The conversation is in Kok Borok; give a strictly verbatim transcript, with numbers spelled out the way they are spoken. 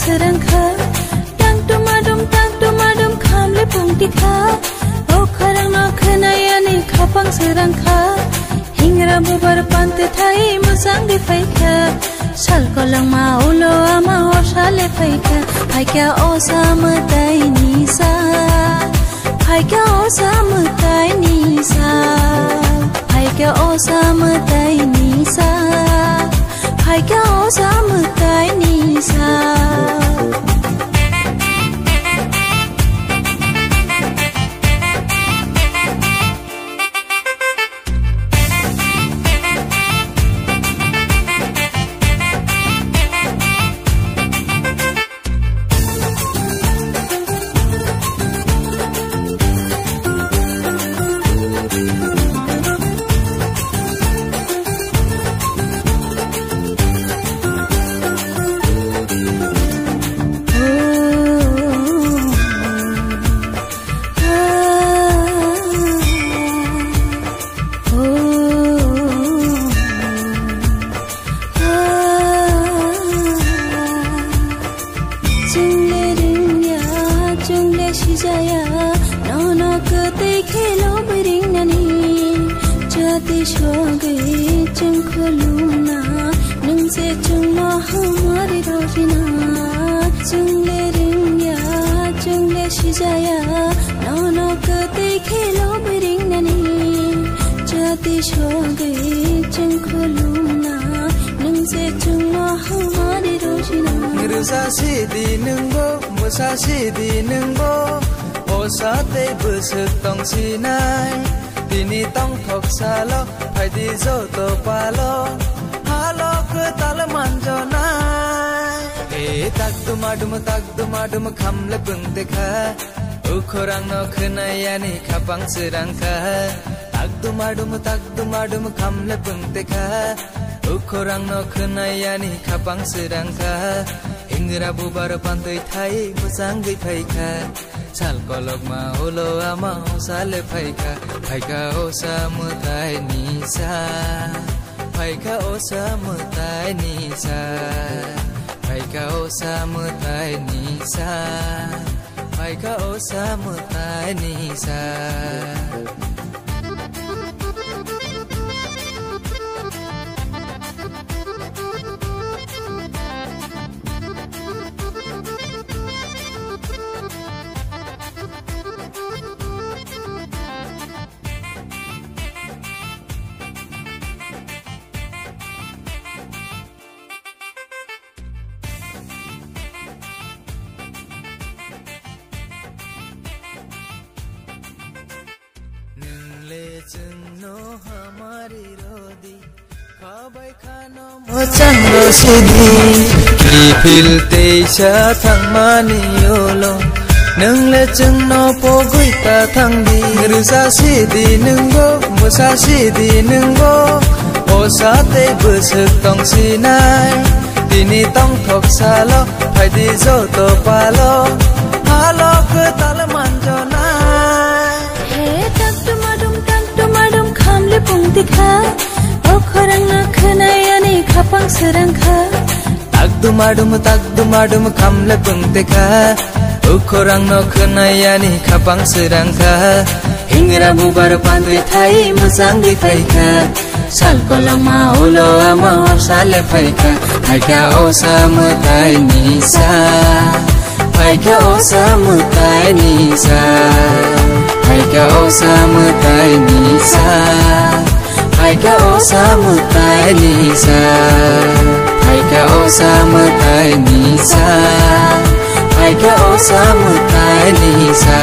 Srangkha, tang tumadum, tang tumadum, khamle pungti kha. O khorang no khwnayani khapang srangkha. Hingra bubar pantwi thai mwchang di phaikha. Sal kolongma ulo ama osa le phaikha. Phaikha osa mwtai ni sa. Phaikha osa mwtai ni sa. Phaikha osa mwtai ni sa. Phaikha osa mwtai ni sa. Chwngle ringya, chwngle sijaya, nono kwtwi khelo bwringnani. Jati sogwi chwng khulumna, nwng se chwngno hamari rojina. Chwngle ringya, chwngle sijaya, nono kwtwi khelo bwringnani. Jati sogwi chwng khulumna, nwng se chwngno hamari rojina. Rwsa sidi nwngbo, bwsa sidi nwngbo, osa tei bwswk tong sinai. Tini tongthok salo, phaidi joto palo, halo kwtal manjonai. E tak dumadum, tak dumadum, khamle pungte kha. O khorang no khwnayani khapang srangkha. Tak dumadum, tak dumadum, khamle pungte kha. O khorang no khwnayani khapang srangkha. Hingra bubar pantwi thai mwchangwi phaikha. Sal kolokma ulo ama osa le phaikha. Phaikha osa mwtai ni sa. Phaikha osa mwtai ni sa. Phaikha osa mwtai ni sa. Phaikha osa mwtai ni sa. Nwng le chwngno hamari rodi, khabai khano mwchang rosidi. Kiphil teisa thangmani ulo, nwng le chwngno pogwi ta thangdi. Rwsa sidi nwngbo, bwsa sidi nwngbo, osa tei bwswk tong sinai. Tini tongthok salo, phaidi joto palo, halo kwtal manjonai. He tak dumadum, tak dumadum, khamle pungti kha. O khorang no khwnayani khapang srangkha. Tak dumadum, tak dumadum, khamle pungte kha. O khorang no khwnayani khapang srangkha. Hingra bubar pantwi thai mwchangwi phaikha. Sal kolokma ulo ama osa le phaikha. Phaikha osa mwtai ni sa. Phaikha osa mwtai ni sa. Phaikha osa mwtai ni sa. Phaikha osa mwtai ni sa. Phaikha osa mwtai ni sa. Phaikha osa mwtai ni sa.